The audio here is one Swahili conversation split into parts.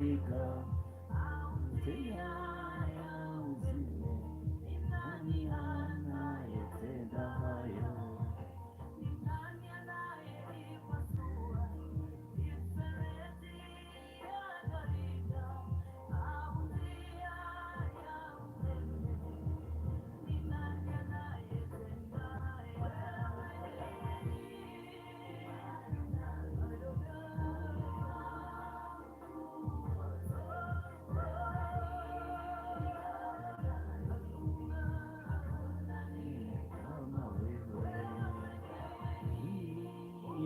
Gharika njia ya uzima, ni nani anayetenda hayo? Kama wewe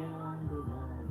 Adonai.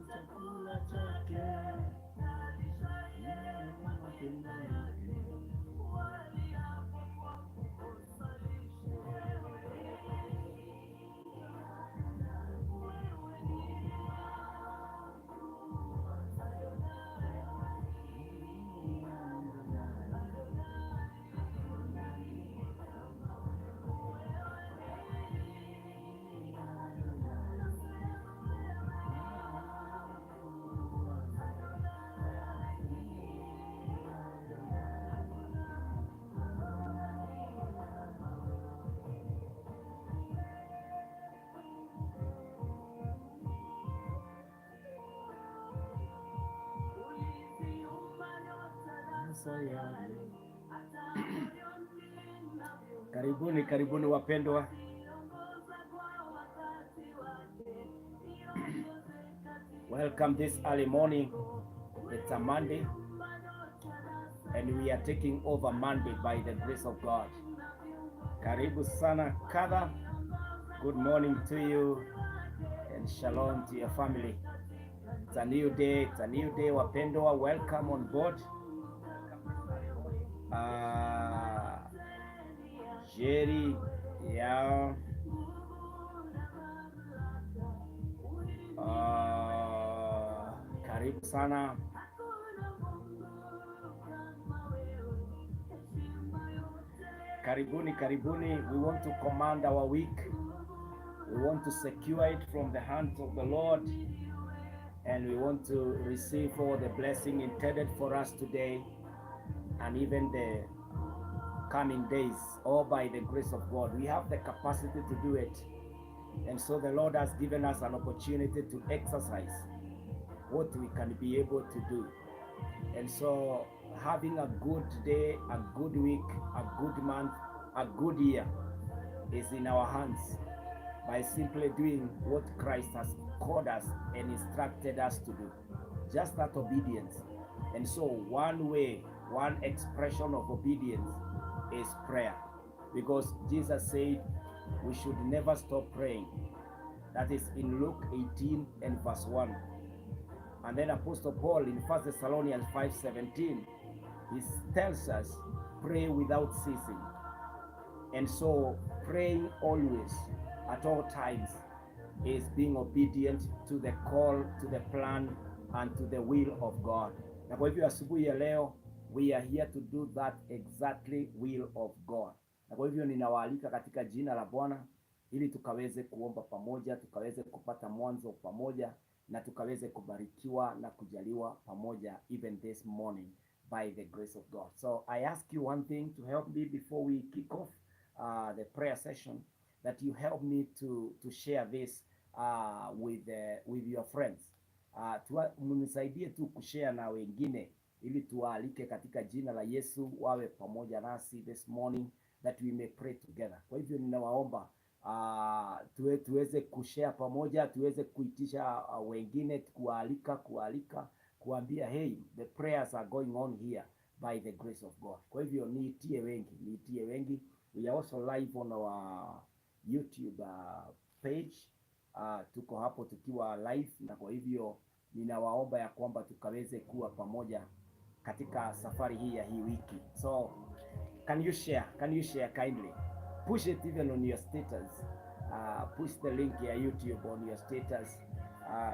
Chakula chake matunda yake. Sayari. Karibuni, karibuni wapendwa. Welcome this early morning. It's a Monday and we are taking over Monday by the grace of God. Karibu sana Kadha. Good morning to you and shalom to your family. It's a new day. It's a new day wapendwa. Welcome on board. Jerry, yeah. Karibu sana. Karibuni, karibuni. We want to command our week. We want to secure it from the hands of the Lord. And we want to receive all the blessing intended for us today and even the coming days, all by the grace of God. We have the capacity to do it. And so the Lord has given us an opportunity to exercise what we can be able to do. And so having a good day, a good week, a good month, a good year is in our hands by simply doing what Christ has called us and instructed us to do. Just that obedience. And so one way, one expression of obedience is prayer. Because Jesus said we should never stop praying. That is in Luke 18 and verse 1. And then Apostle Paul in 1 Thessalonians 5:17, he tells us, pray without ceasing. And so praying always, at all times, is being obedient to the call, to the plan, and to the will of God. Na kwa hivyo asubuhi ya leo, we are here to do that exactly will of God. Na kwa hivyo ninawaalika katika jina la Bwana ili tukaweze kuomba pamoja, tukaweze kupata mwanzo pamoja na tukaweze kubarikiwa na kujaliwa pamoja even this morning by the grace of God. So I ask you one thing to help me before we kick off the prayer session, that you help me to share this with your friends. Mnisaidie tu kushare na wengine ili tuwaalike katika jina la Yesu wawe pamoja nasi this morning that we may pray together. Kwa hivyo ninawaomba tuweze kushare pamoja, tuweze kuitisha wengine, kuwaalika, kuambia, "Hey, the prayers are going on here by the grace of God." Kwa hivyo niitie wengi, niitie wengi. We are also live on our YouTube page. Tuko hapo tukiwa live, na kwa hivyo ninawaomba ya kwamba tukaweze kuwa pamoja katika safari hii ya hii wiki. So can you share? Can you share kindly? Push it even on your status. Push the link ya YouTube on your status.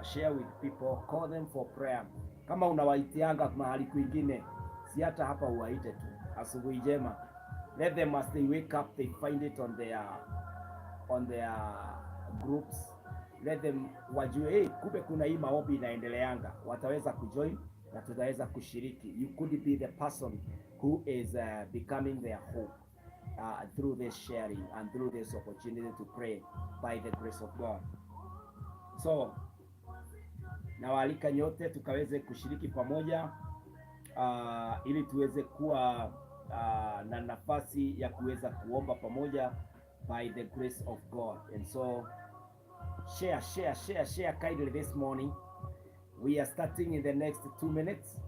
Share with people, call them for prayer. Kama unawaitianga mahali kwingine, si hata hapa uwaite tu. Asubuhi njema. Let them, as they wake up, they find it on their groups. Let them wajue, hey, kumbe kuna hii maombi inaendeleanga. Wataweza kujoin na tutaweza kushiriki. You could be the person who is becoming their hope through this sharing and through this opportunity to pray by the grace of God. So nawaalika nyote tukaweze kushiriki pamoja ili tuweze kuwa na nafasi ya kuweza kuomba pamoja by the grace of God. And so share, share, share, share kindly this morning. We are starting in the next 2 minutes.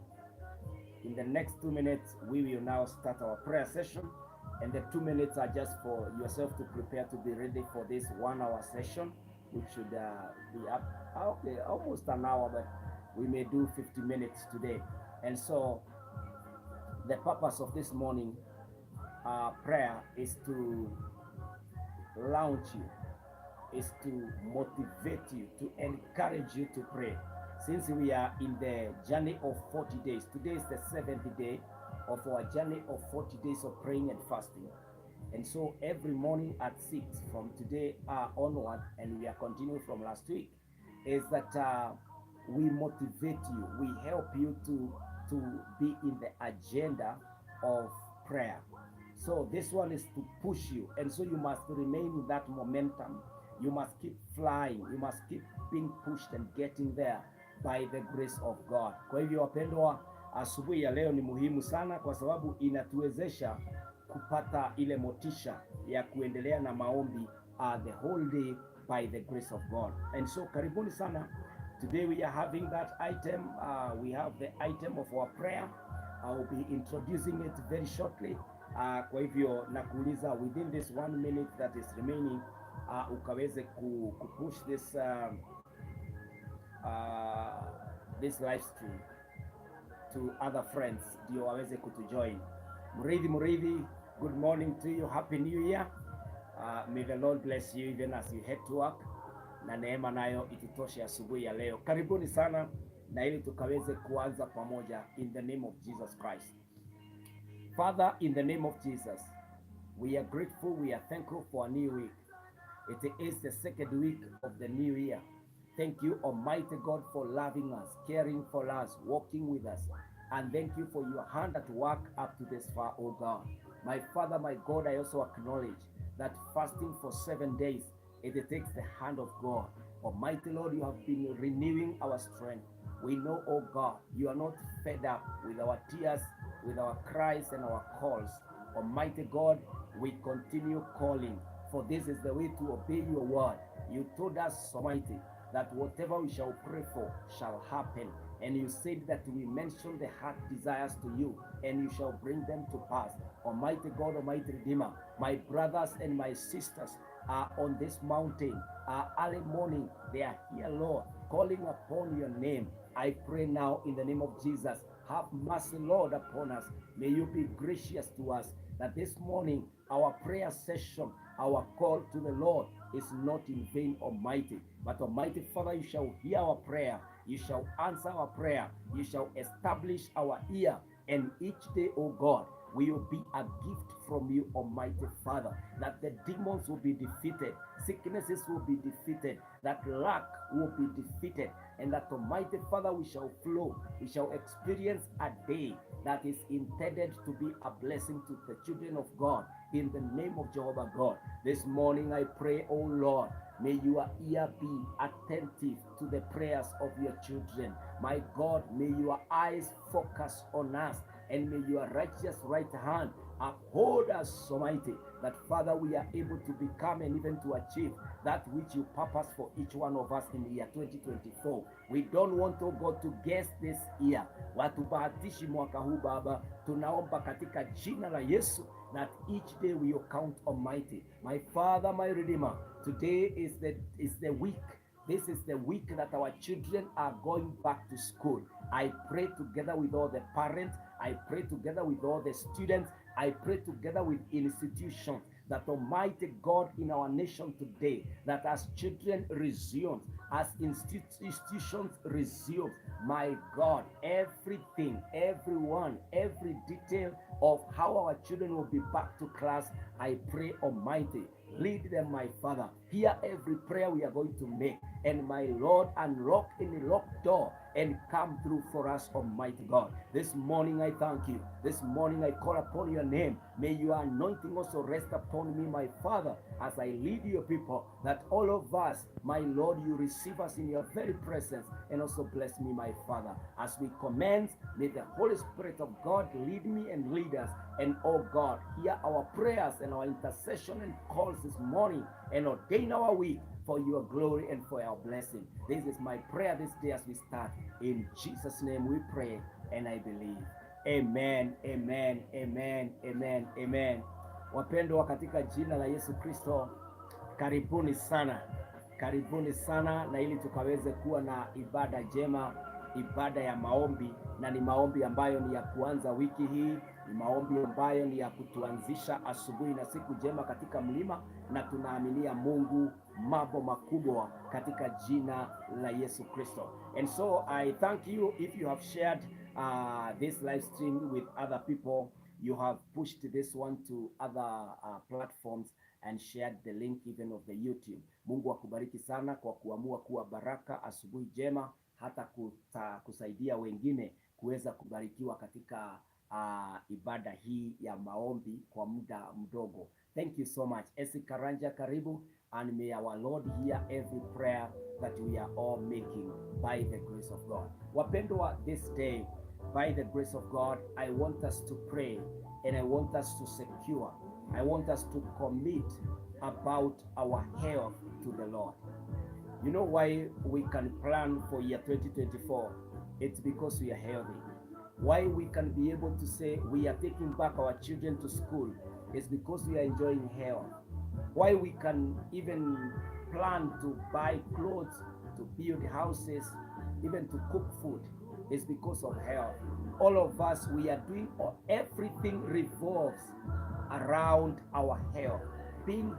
In the next 2 minutes, we will now start our prayer session. And the 2 minutes are just for yourself to prepare to be ready for this 1 hour session, which should be up, okay, almost an hour, but we may do 50 minutes today. And so the purpose of this morning prayer is to launch you, is to motivate you, to encourage you to pray. Since we are in the journey of 40 days, today is the seventh day of our journey of 40 days of praying and fasting. And so every morning at 6 from today onward, and we are continuing from last week, is that we motivate you, we help you to be in the agenda of prayer. So this one is to push you, and so you must remain in that momentum. You must keep flying, you must keep being pushed and getting there by the grace of God. Kwa hivyo wapendwa, asubuhi ya leo ni muhimu sana kwa sababu inatuwezesha kupata ile motisha ya kuendelea na maombi the whole day by the grace of God. And so karibuni sana. Today we are having that item. We have the item of our prayer. I will be introducing it very shortly. Kwa hivyo nakuuliza within this one minute that is remaining ukaweze ku push this live stream to other friends ndio waweze kutujoin. Murithi Murithi, good morning to you. Happy New Year. May the Lord bless you even as you head to work, na neema nayo itutoshe asubuhi ya leo. Karibuni sana na ili tukaweze kuanza pamoja in the name of Jesus Christ. Father, in the name of Jesus, we are grateful, we are thankful for a new week. It is the second week of the new year. Thank you, Almighty God, for loving us, caring for us, walking with us. And thank you for your hand at work up to this far, O God. My Father, my God, I also acknowledge that fasting for 7 days, it takes the hand of God. Almighty Lord, you have been renewing our strength. We know, oh God, you are not fed up with our tears, with our cries and our calls. Almighty God, we continue calling, for this is the way to obey your word. You told us, Almighty, that whatever we shall pray for shall happen. And you said that we mention the heart desires to you, and you shall bring them to pass. Almighty God, Almighty Redeemer, my brothers and my sisters are on this mountain, are early morning. They are here, Lord, calling upon your name. I pray now in the name of Jesus. Have mercy, Lord, upon us. May you be gracious to us that this morning our prayer session, our call to the Lord is not in vain, Almighty. But Almighty Father, you shall hear our prayer. You shall answer our prayer. You shall establish our ear. And each day, O God, we shall see your hand at work. will be a gift from you, Almighty Father, that the demons will be defeated, sicknesses will be defeated, that lack will be defeated, and that, Almighty Father, we shall flow, we shall experience a day that is intended to be a blessing to the children of God, in the name of Jehovah God. This morning I pray, oh Lord, may your ear be attentive to the prayers of your children. My God, may your eyes focus on us, and may your righteous right hand uphold us, Almighty, that, Father, we are able to become and even to achieve that which you purpose for each one of us in the year 2024. We don't want, oh God, to guess this year. Hatubahatishi mwaka huu, Baba, tunaomba katika jina la Yesu that each day we will count, Almighty. My Father, my Redeemer, today is the week. This is the week that our children are going back to school. I pray together with all the parents. I pray together with all the students. I pray together with institutions that, Almighty God, in our nation today, that as children resume, as institutions resume, my God, everything, everyone, every detail of how our children will be back to class, I pray, Almighty, lead them, my Father. Hear every prayer we are going to make. And my Lord, unlock any locked door and come through for us, Almighty God. This morning I thank you. This morning I call upon your name. May your anointing also rest upon me, my Father, as I lead your people, that all of us, my Lord, you receive us in your very presence and also bless me, my Father. As we commence, may the Holy Spirit of God lead me and lead us. And oh God, hear our prayers and our intercession and calls this morning and ordain our week for your glory and for our blessing. This is my prayer this day as we start. In Jesus' name we pray and I believe. Amen, amen, amen, amen, amen. Wapendwa katika jina la Yesu Kristo, karibuni sana, karibuni sana, na ili tukaweze kuwa na ibada njema, ibada ya maombi, na ni maombi ambayo ni ya kuanza wiki hii, ni maombi ambayo ni ya kutuanzisha asubuhi na siku njema katika mlima, na tunaaminia Mungu mambo makubwa katika jina la Yesu Kristo. And so I thank you if you have shared this live stream with other people. You have pushed this one to other platforms and shared the link even of the YouTube. Mungu akubariki sana kwa kuamua kuwa baraka asubuhi njema, hata kusaidia wengine kuweza kubarikiwa katika ibada hii ya maombi kwa muda mdogo. Thank you so much. Esi Karanja, karibu, and may our Lord hear every prayer that we are all making by the grace of God. Wapendwa, this day, by the grace of God, I want us to pray and I want us to secure. I want us to commit about our health to the Lord. You know why we can plan for year 2024? It's because we are healthy. Why we can be able to say we are taking back our children to school is because we are enjoying health. Why we can even plan to buy clothes, to build houses, even to cook food is because of health. All of us, we are doing everything revolves around our health. Being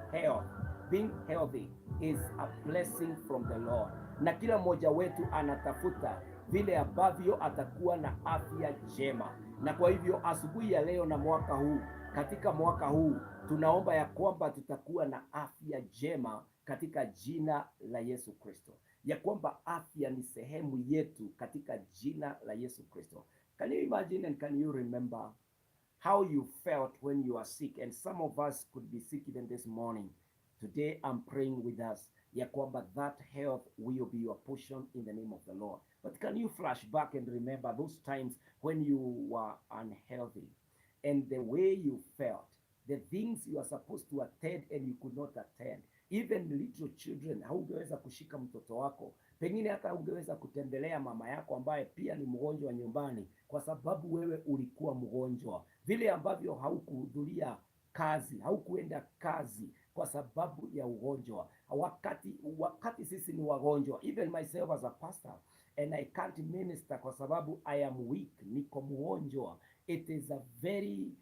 healthy is a blessing from the Lord, na kila mmoja wetu anatafuta vile ambavyo atakuwa na afya njema. Na kwa hivyo asubuhi ya leo na mwaka huu, katika mwaka huu tunaomba ya kwamba tutakuwa na afya njema katika jina la Yesu Kristo, ya kwamba afya ni sehemu yetu katika jina la Yesu Kristo. Can you imagine and can you remember how you felt when you are sick? And some of us could be sick even this morning. Today I'm praying with us ya kwamba that health will be your portion in the name of the Lord. But can you flash back and remember those times when you were unhealthy and the way you felt, the things you are supposed to attend and you could not attend? Even little children, haungeweza kushika mtoto wako, pengine hata ungeweza kutembelea mama yako ambaye pia ni mgonjwa nyumbani, kwa sababu wewe ulikuwa mgonjwa. Vile ambavyo haukuhudhuria kazi, haukuenda kazi kwa sababu ya ugonjwa. Wakati sisi ni wagonjwa, even myself as a pastor, and I can't minister kwa sababu I am weak, niko mgonjwa. It is a very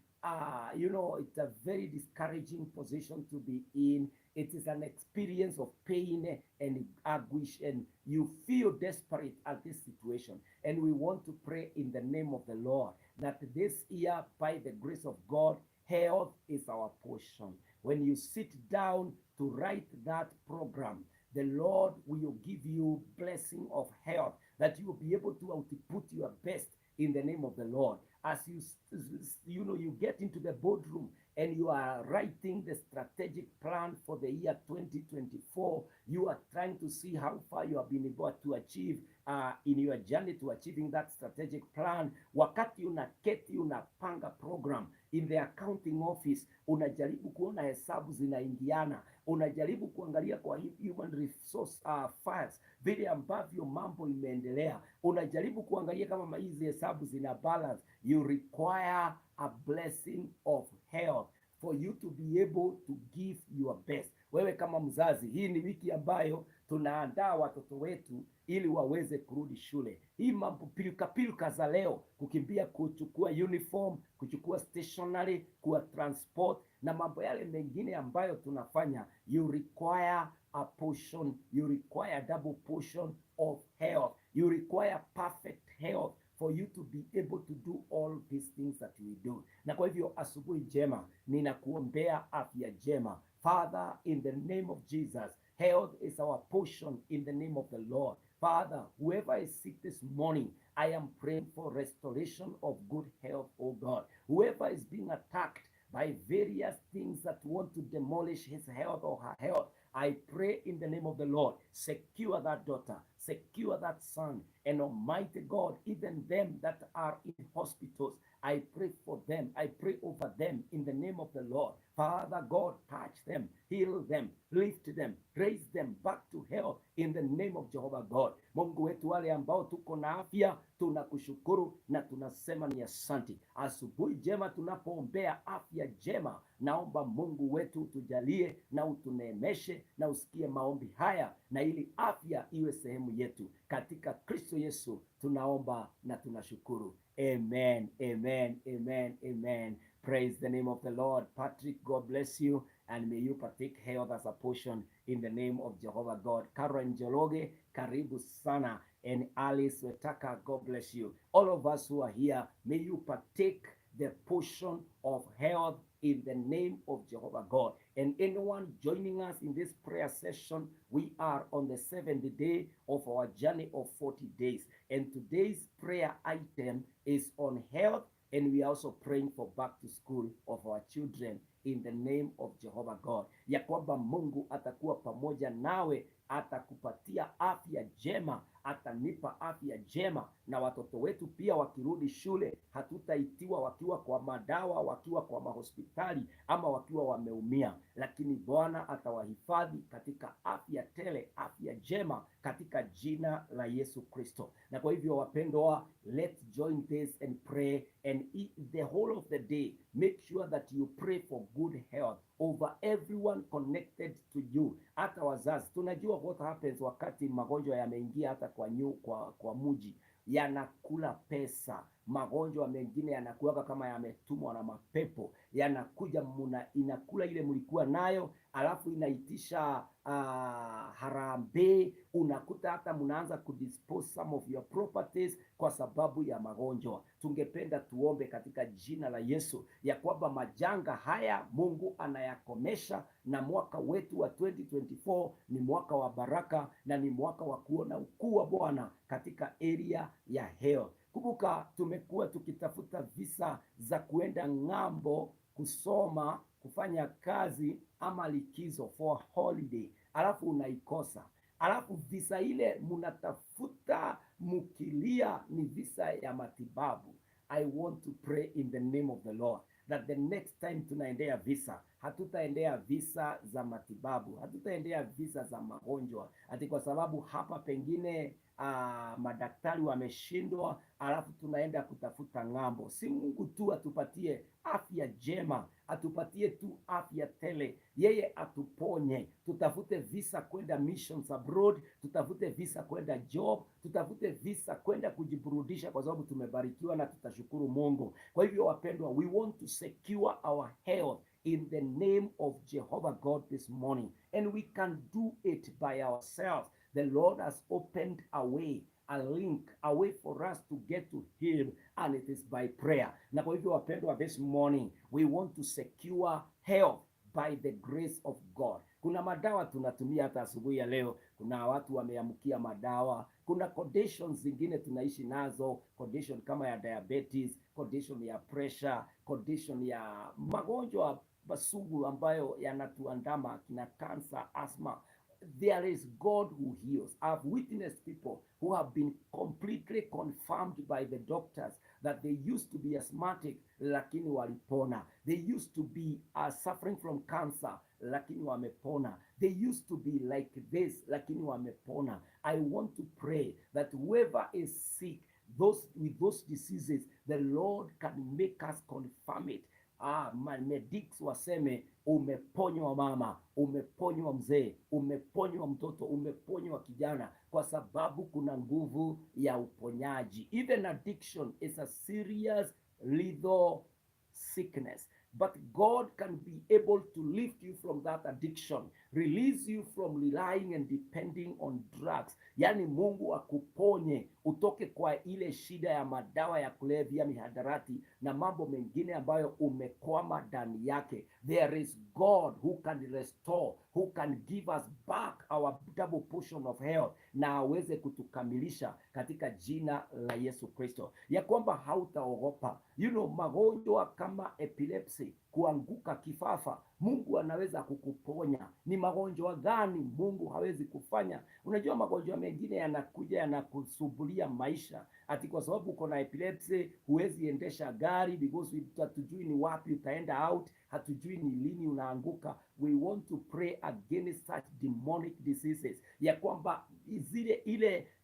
you know, it's a very discouraging position to be in. It is an experience of pain and anguish, and you feel desperate at this situation. And we want to pray in the name of the Lord that this year, by the grace of God, health is our portion. When you sit down to write that program, the Lord will give you blessing of health, that you will be able to output your best in the name of the Lord. As you get into the boardroom and you are writing the strategic plan for the year 2024, you are trying to see how far you have been able to achieve in your journey to achieving that strategic plan. Wakati unaketi unapanga program in the accounting office, unajaribu kuona hesabu zinaingiana, unajaribu kuangalia kwa human resource files vile ambavyo mambo imeendelea, unajaribu kuangalia kama hizi hesabu zina balance. You require a blessing of health for you to be able to give your best. Wewe kama mzazi, hii ni wiki ambayo tunaandaa watoto wetu ili waweze kurudi shule. Hii mambo pilika pilika za leo, kukimbia kuchukua uniform, kuchukua stationery, kuwa transport na mambo yale mengine ambayo tunafanya, you require a portion, you require double portion of health, you require perfect health for you to be able to do all these things that we do. Na kwa hivyo asubuhi njema, ninakuombea afya njema. Father, in the name of Jesus, health is our portion in the name of the Lord. Father, whoever is sick this morning, I am praying for restoration of good health, oh God. Whoever is being attacked by various things that want to demolish his health or her health, I pray in the name of the Lord, secure that daughter, secure that son, and Almighty God, even them that are in hospitals, I pray for them. I pray over them in the name of the Lord. Father God, touch them, heal them, lift them, raise them back to health in the name of Jehovah God. Mungu wetu, wale ambao tuko na afya, tunakushukuru na tunasema ni asante. Asubuhi njema tunapoombea afya njema, naomba Mungu wetu utujalie na utuneemeshe na usikie maombi haya, na ili afya iwe sehemu yetu. Katika Kristo Yesu tunaomba na tunashukuru. Amen, amen, amen, amen. Praise the name of the Lord. Patrick, God bless you and may you partake health as a portion in the name of Jehovah God. Karen Njoroge, karibu sana. And Alice Wetaka, God bless you. All of us who are here, may you partake the portion of health in the name of Jehovah God. And anyone joining us in this prayer session, we are on the seventh day of our journey of 40 days. And today's prayer item is on health, and we are also praying for back to school of our children in the name of Jehovah God, ya kwamba Mungu atakuwa pamoja nawe, atakupatia afya njema, atanipa afya njema, na watoto wetu pia wakirudi shule, hatutaitiwa wakiwa kwa madawa, wakiwa kwa mahospitali ama wakiwa wameumia, lakini Bwana atawahifadhi katika afya tele, afya njema katika jina la Yesu Kristo. Na kwa hivyo wapendwa, let's join this and pray and eat the whole of the day. Make sure that you pray for good health over everyone connected to you. Hata wazazi tunajua what happens wakati magonjwa yameingia hata kwa muji, yanakula pesa. Magonjwa mengine yanakuwaga kama yametumwa na mapepo, yanakuja muna, inakula ile mlikuwa nayo, alafu inaitisha harambee. Unakuta hata mnaanza kudispose some of your properties kwa sababu ya magonjwa. Tungependa tuombe katika jina la Yesu ya kwamba majanga haya Mungu anayakomesha, na mwaka wetu wa 2024 ni mwaka wa baraka na ni mwaka wa kuona ukuu wa Bwana katika area ya health. Kumbuka tumekuwa tukitafuta visa za kuenda ng'ambo kusoma, kufanya kazi ama likizo for holiday, alafu unaikosa. Alafu visa ile mnatafuta mukilia ni visa ya matibabu. I want to pray in the name of the Lord that the next time tunaendea visa, hatutaendea visa za matibabu, hatutaendea visa za magonjwa, ati kwa sababu hapa pengine madaktari wameshindwa, alafu tunaenda kutafuta ng'ambo. Si Mungu tu atupatie afya njema, atupatie tu afya tele, yeye atuponye. Tutafute visa kwenda missions abroad, tutafute visa kwenda job, tutafute visa kwenda kujiburudisha, kwa sababu tumebarikiwa na tutashukuru Mungu. Kwa hivyo wapendwa, we want to secure our health in the name of Jehovah God this morning. And we can do it by ourselves. The Lord has opened a way, a link, a way for us to get to Him, and it is by prayer. Na kwa hivyo, wapendwa, this morning we want to secure health by the grace of God. Kuna madawa tunatumia hata asubuhi ya leo. Kuna watu wameamkia madawa. Kuna conditions zingine tunaishi nazo, condition kama ya diabetes, condition ya pressure, condition ya magonjwa masugu ambayo yanatuandama, kina cancer, asthma. There is God who heals. I've witnessed people who have been completely confirmed by the doctors that they used to be asthmatic, lakini walipona. They used to be suffering from cancer, lakini wamepona. They used to be like this, lakini wamepona. I want to pray that whoever is sick, those with those diseases, the Lord can make us confirm it. Ah, medics waseme, "Umeponywa mama, umeponywa mzee, umeponywa mtoto, umeponywa kijana," kwa sababu kuna nguvu ya uponyaji. Even addiction is a serious lethal sickness. But God can be able to lift you from that addiction, release you from relying and depending on drugs. Yani Mungu akuponye utoke kwa ile shida ya madawa ya kulevya, mihadarati na mambo mengine ambayo umekwama ndani yake. There is God who can restore, who can give us back our double portion of health na aweze kutukamilisha katika jina la Yesu Kristo, ya kwamba hautaogopa. Magonjwa kama epilepsy, kuanguka kifafa, Mungu anaweza kukuponya. Ni magonjwa gani Mungu hawezi kufanya? Unajua magonjwa mengine yanakuja yanakusumbulia maisha, ati kwa sababu uko na epilepsy huwezi endesha gari because hatujui ni wapi utaenda out, hatujui ni lini unaanguka. We want to pray against such demonic diseases, ya kwamba zile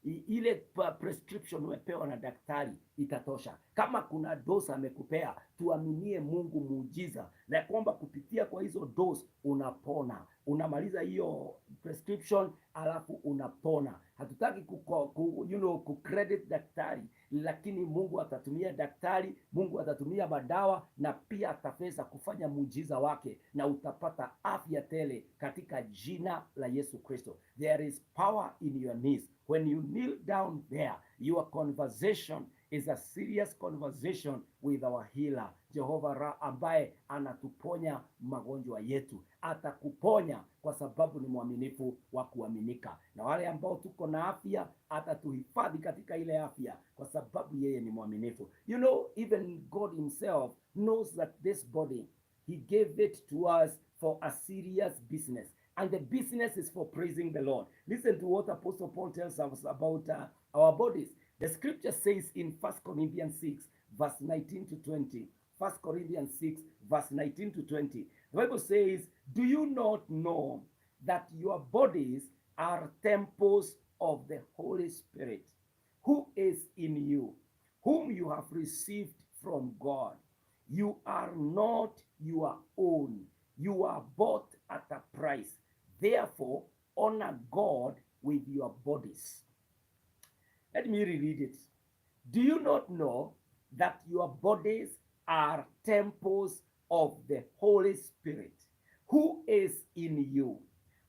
ile prescription umepewa na daktari itatosha. Kama kuna dose amekupea, tuaminie Mungu muujiza, na kwamba kupitia kwa hizo dose unapona, unamaliza hiyo prescription alafu unapona. Hatutaki ku credit daktari, lakini Mungu atatumia daktari, Mungu atatumia madawa na pia ataweza kufanya muujiza wake na utapata afya tele katika jina la Yesu Kristo. There is power in your knees. When you kneel down there, your conversation is a serious conversation with our healer Jehovah Ra, ambaye anatuponya magonjwa yetu. Atakuponya kwa sababu ni mwaminifu wa kuaminika, na wale ambao tuko na afya atatuhifadhi katika ile afya kwa sababu yeye ni mwaminifu. Even God himself knows that this body, he gave it to us for a serious business, and the business is for praising the Lord. Listen to what Apostle Paul tells us about our bodies. The scripture says in 1 Corinthians 6, verse 19 to 20. 1 Corinthians 6, verse 19 to 20. The Bible says, "Do you not know that your bodies are temples of the Holy Spirit, who is in you, whom you have received from God? You are not your own. You are bought at a price. Therefore, honor God with your bodies." Let me reread it. "Do you not know that your bodies are temples of the Holy Spirit, who is in you,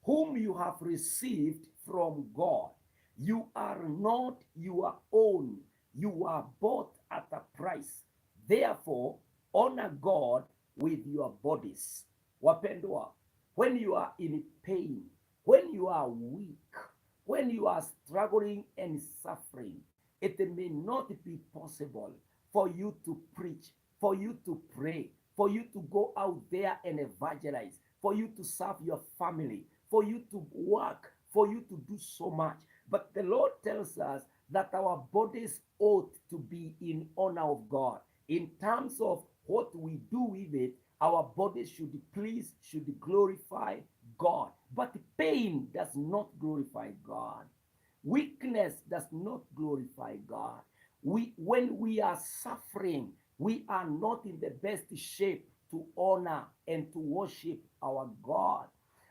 whom you have received from God? You are not your own. You are bought at a price. Therefore, honor God with your bodies." Wapendwa, when you are in pain, when you are weak, when you are struggling and suffering, it may not be possible for you to preach, for you to pray, for you to go out there and evangelize, for you to serve your family, for you to work, for you to do so much. But the Lord tells us that our bodies ought to be in honor of God. In terms of what we do with it, our bodies should please, should glorify God. But pain does not glorify God. Weakness does not glorify God. When we are suffering, we are not in the best shape to honor and to worship our God.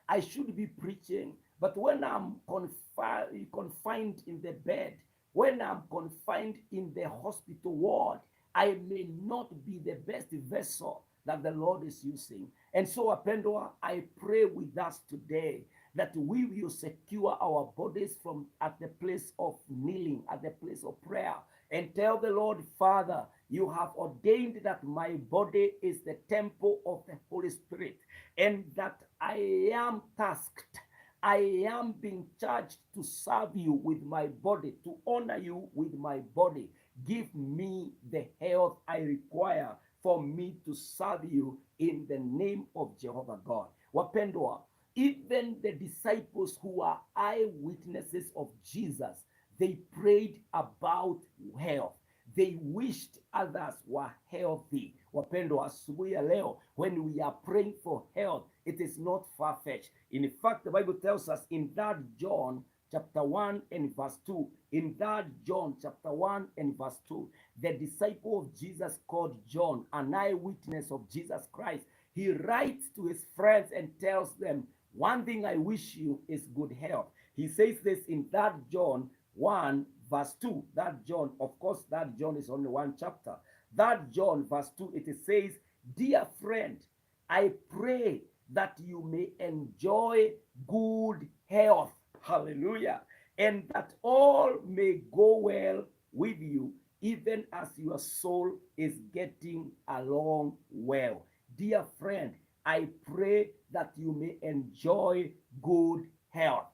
I should be preaching, but when I'm confined in the bed, when I'm confined in the hospital ward, I may not be the best vessel that the Lord is using. And so, wapendwa, I pray with us today that we will secure our bodies from at the place of kneeling, at the place of prayer, and tell the Lord, "Father, you have ordained that my body is the temple of the Holy Spirit, and that I am tasked, I am being charged to serve you with my body, to honor you with my body. Give me the health I require for me to serve you in the name of Jehovah God." Wapendwa, even the disciples who are eyewitnesses of Jesus, they prayed about health. They wished others were healthy. Wapendwa, asubuhi ya leo, when we are praying for health, it is not far-fetched. In fact, the Bible tells us in that John chapter 1 and verse 2, in that John chapter 1 and verse 2, the disciple of Jesus called John, an eyewitness of Jesus Christ, he writes to his friends and tells them, "One thing I wish you is good health." He says this in that John 1 verse 2. That John, of course, that John is only one chapter. That John verse 2, it says, "Dear friend, I pray that you may enjoy good health." Hallelujah. "And that all may go well with you, even as your soul is getting along well." Dear friend, I pray that you may enjoy good health.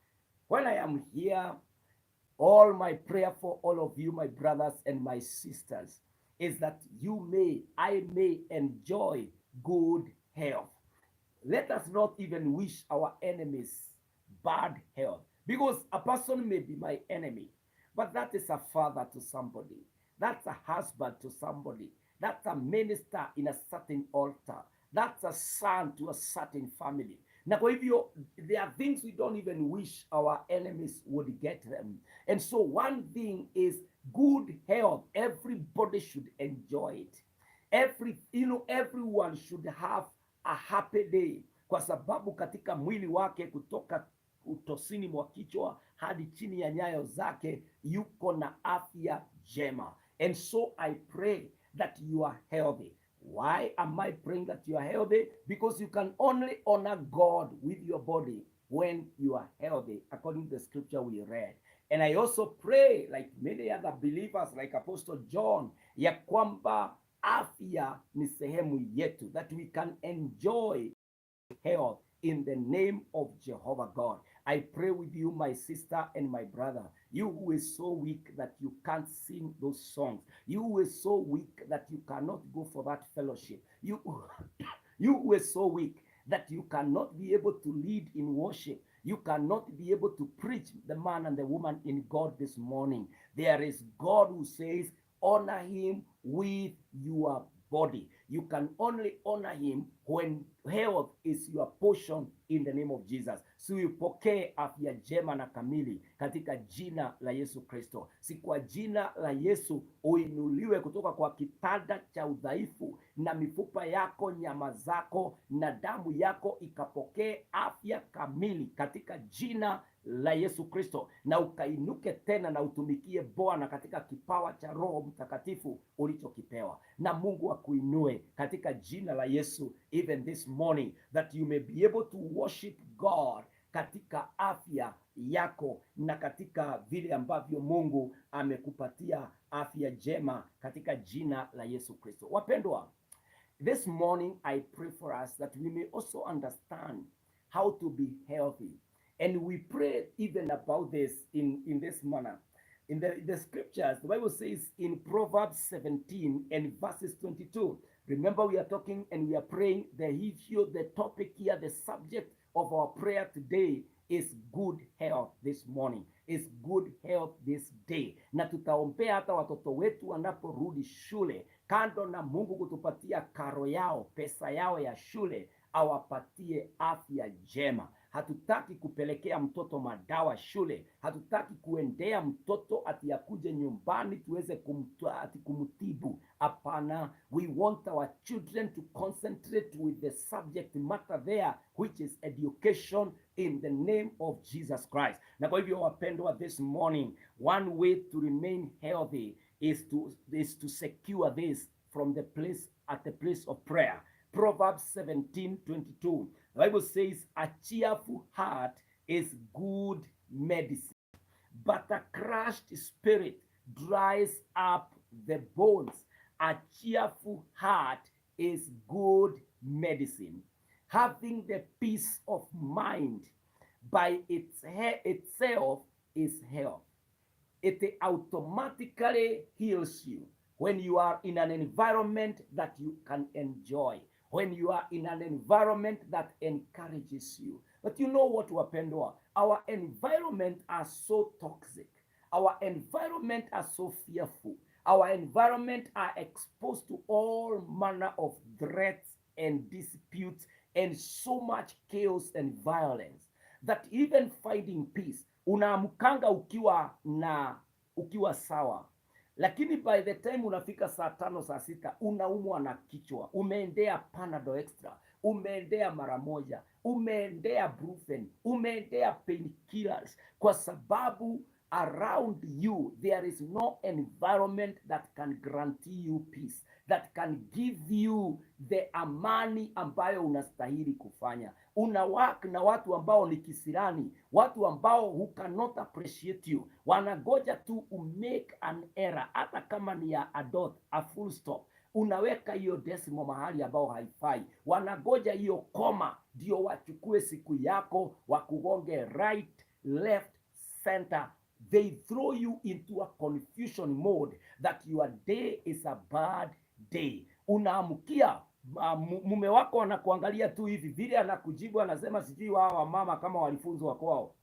When I am here, all my prayer for all of you, my brothers and my sisters, is that you may, I may enjoy good health. Let us not even wish our enemies bad health, because a person may be my enemy, but that is a father to somebody, that's a husband to somebody, that's a minister in a certain altar, that's a son to a certain family. Na kwa hivyo there are things we don't even wish our enemies would get them. And so one thing is good health. Everybody should enjoy it. Everyone should have a happy day, kwa sababu katika mwili wake, kutoka utosini mwa kichwa hadi chini ya nyayo zake, yuko na afya njema. And so I pray that you are healthy. Why am I praying that you are healthy? Because you can only honor God with your body when you are healthy, according to the scripture we read. And I also pray, like many other believers, like Apostle John, ya kwamba afya ni sehemu yetu, that we can enjoy health in the name of Jehovah God. I pray with you, my sister and my brother, you who is so weak that you can't sing those songs, you who is so weak that you cannot go for that fellowship, you who is so weak that you cannot be able to lead in worship, you cannot be able to preach the man and the woman in God this morning. There is God who says, "Honor him with your body." You can only honor him when health is your portion in the name of Jesus. Si upokee afya njema na kamili katika jina la Yesu Kristo. Si kwa jina la Yesu uinuliwe kutoka kwa kitanda cha udhaifu, na mifupa yako, nyama zako na damu yako ikapokee afya kamili katika jina la Yesu Kristo, na ukainuke tena na utumikie Bwana katika kipawa cha Roho Mtakatifu ulichokipewa, na Mungu akuinue katika jina la Yesu even this morning, that you may be able to worship God katika afya yako na katika vile ambavyo Mungu amekupatia afya njema katika jina la Yesu Kristo. Wapendwa, this morning I pray for us that we may also understand how to be healthy. And we pray even about this in this manner. In the scriptures, the Bible says in Proverbs 17 and verses 22. Remember, we are talking and we are praying the issue, the topic here, the subject of our prayer today is good health this morning, is good health this day. Na tutaombea hata watoto wetu wanaporudi shule, kando na Mungu kutupatia karo yao, pesa yao ya shule, awapatie afya njema. Hatutaki kupelekea mtoto madawa shule, hatutaki kuendea mtoto ati akuje nyumbani tuweze ati kumtibu. Hapana, we want our children to concentrate with the subject matter there, which is education, in the name of Jesus Christ. Na kwa hivyo wapendwa, this morning, one way to remain healthy is to secure this from the place at the place of prayer. Proverbs 17:22. The Bible says, "A cheerful heart is good medicine, but a crushed spirit dries up the bones." A cheerful heart is good medicine. Having the peace of mind by itself is health. It automatically heals you when you are in an environment that you can enjoy, when you are in an environment that encourages you. But you know what, wapendwa? Our environment are so toxic. Our environment are so fearful. Our environment are exposed to all manner of threats and disputes and so much chaos and violence that even finding peace, unaamkanga ukiwa sawa, lakini by the time unafika saa 5, saa 6, unaumwa na kichwa, umeendea Panadol Extra, umeendea mara moja, umeendea Brufen, umeendea painkillers, kwa sababu around you there is no environment that can guarantee you peace, that can give you the amani ambayo unastahili kufanya. Una work na watu ambao ni kisirani, watu ambao who cannot appreciate you, wanangoja tu umake an error, hata kama ni ya a dot, a full stop, unaweka hiyo decimal mahali ambao haifai, wanangoja hiyo koma ndio wachukue siku yako wakugonge right, left, center. They throw you into a confusion mode that your day is a bad day. Unaamkia mume wako anakuangalia tu hivi vile, anakujibu anasema, "Sijui wao wamama kama walifunzwa kwao."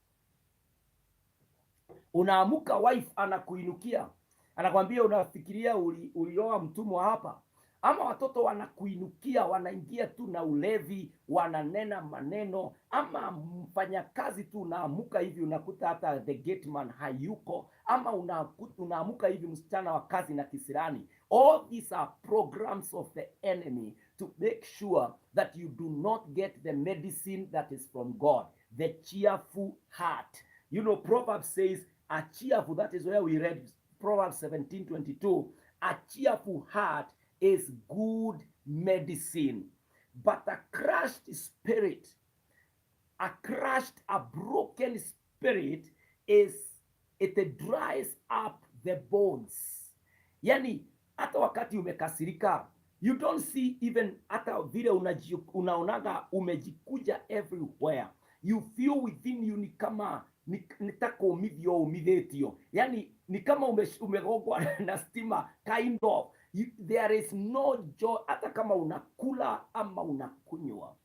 Unaamuka, wife anakuinukia, anakwambia, "Unafikiria ulioa mtumwa hapa?" Ama watoto wanakuinukia, wanaingia tu na ulevi, wananena maneno, ama mfanyakazi tu unaamuka hivi unakuta hata the gateman hayuko, ama unaamuka hivi msichana wa kazi na kisirani. All these are programs of the enemy to make sure that you do not get the medicine that is from God, the cheerful heart. Proverbs says a cheerful, that is where we read Proverbs 17:22, a cheerful heart is good medicine, but a crushed spirit, a crushed, a broken spirit is, it dries up the bones. Yani hata wakati umekasirika, you don't see even hata vile unaonaga umejikuja everywhere. You feel within you ni kama nitaka umithio umithĩtio, yani ni kama umegongwa na stima kind of. There is no joy hata kama unakula ama unakunywa.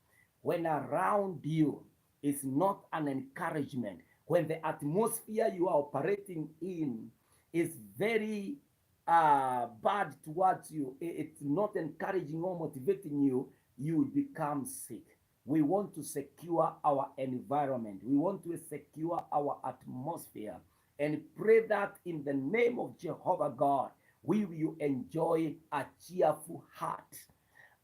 When around you is not an encouragement, when the atmosphere you are operating in is very bad towards you, it's not encouraging or motivating you, you become sick. We want to secure our environment. We want to secure our atmosphere and pray that in the name of Jehovah God, we will enjoy a cheerful heart.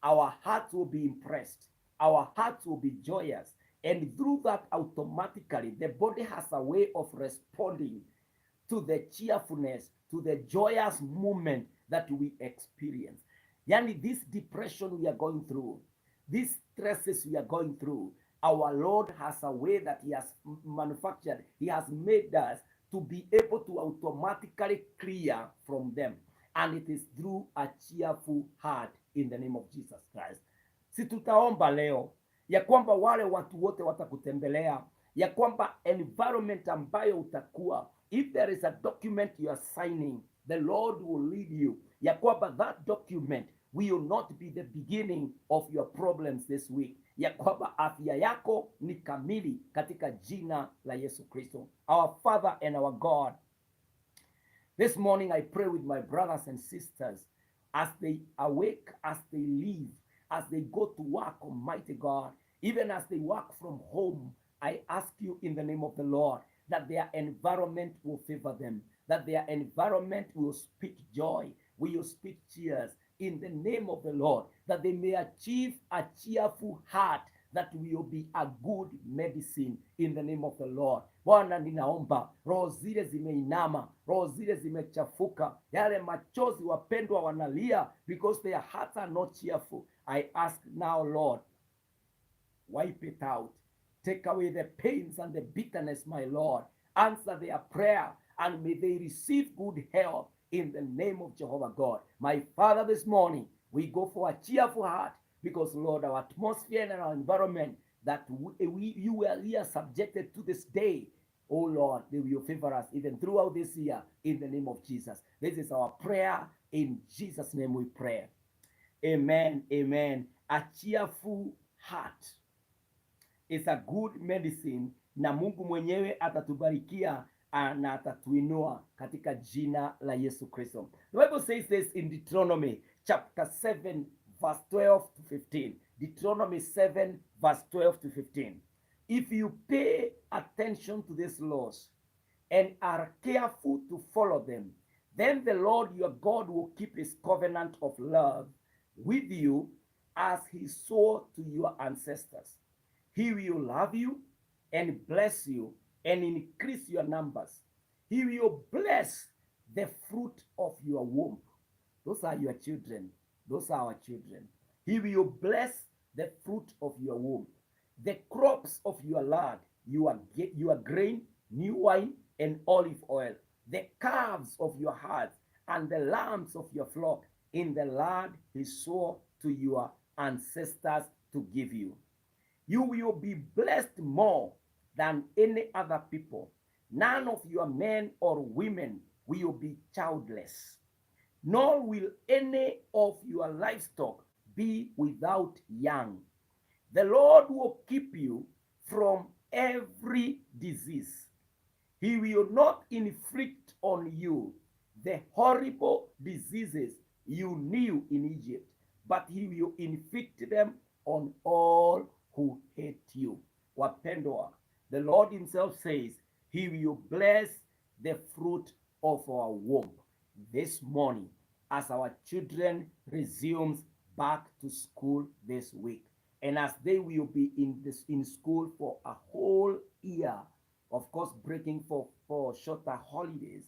Our hearts will be impressed. Our hearts will be joyous. And through that, automatically, the body has a way of responding to the cheerfulness, to the joyous moment that we experience. Yani, this depression we are going through, these stresses we are going through, our Lord has a way that He has manufactured. He has made us to be able to automatically clear from them. And it is through a cheerful heart in the name of Jesus Christ. Si tutaomba leo ya kwamba wale watu wote watakutembelea, ya kwamba environment ambayo utakuwa, if there is a document you are signing, the Lord will lead you, ya kwamba that document will not be the beginning of your problems this week, ya kwamba afya yako ni kamili katika jina la Yesu Kristo. Our Father and our God, this morning I pray with my brothers and sisters as they awake, as they leave, as they go to work, Almighty God, even as they work from home, I ask you in the name of the Lord that their environment will favor them, that their environment will speak joy, will speak cheers in the name of the Lord, that they may achieve a cheerful heart that will be a good medicine in the name of the Lord. Bwana, ninaomba roho zile zimeinama, roho zile zimechafuka, yale machozi wapendwa wanalia because their hearts are not cheerful. I ask now, Lord, wipe it out. Take away the pains and the bitterness, my Lord. Answer their prayer and may they receive good health in the name of Jehovah God. My Father, this morning we go for a cheerful heart because, Lord, our atmosphere and our environment that we are subjected to this day, oh Lord, they will favor us even throughout this year in the name of Jesus. This is our prayer. In Jesus' name we pray. Amen. Amen. A cheerful heart is a good medicine, na Mungu mwenyewe atatubarikia na atatuinua katika jina la Yesu Kristo. The Bible says this in Deuteronomy chapter 7 verse 12 to 15. Deuteronomy 7 verse 12 to 15. If you pay attention to these laws and are careful to follow them, then the Lord your God will keep his covenant of love with you as he swore to your ancestors. He will love you and bless you and increase your numbers. He will bless the fruit of your womb. Those are your children. Those are our children. He will bless the fruit of your womb, the crops of your land, your grain, new wine, and olive oil, the calves of your herds, and the lambs of your flock in the land he swore to your ancestors to give you. You will be blessed more than any other people. None of your men or women will be childless, nor will any of your livestock be without young. The Lord will keep you from every disease. He will not inflict on you the horrible diseases you knew in Egypt, but he will inflict them on all who hate you. Wapendwa, the Lord himself says he will bless the fruit of our womb this morning as our children resumes back to school this week, and as they will be in school for a whole year, of course breaking for shorter holidays,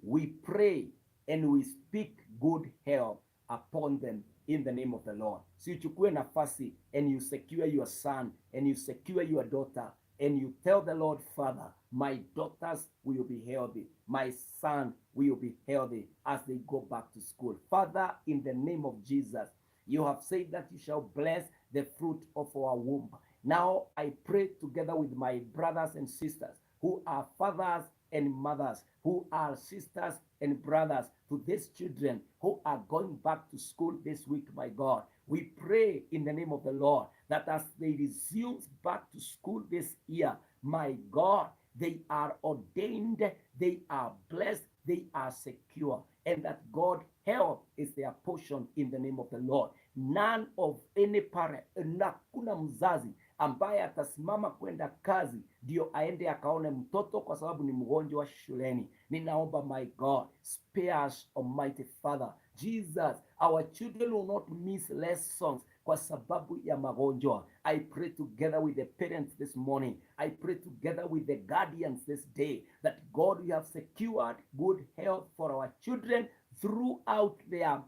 we pray and we speak good health upon them in the name of the Lord. Si uchukue nafasi and you secure your son and you secure your daughter and you tell the Lord, "Father, my daughters will be healthy, my son will be healthy as they go back to school." Father, in the name of Jesus, you have said that you shall bless the fruit of our womb. Now I pray together with my brothers and sisters who are fathers and mothers, who are sisters and brothers to these children who are going back to school this week, my God. We pray in the name of the Lord that as they resume back to school this year, my God, they are ordained, they are blessed, they are secure, and that God help is their portion in the name of the Lord. None of any parent, na hakuna mzazi ambaye atasimama kwenda kazi ndio aende akaone mtoto kwa sababu ni mgonjwa shuleni. Ninaomba, my God, spare us, Almighty Father Jesus, our children will not miss lessons kwa sababu ya magonjwa. I pray together with the parents this morning. I pray together with the guardians this day that God, you have secured good health for our children throughout their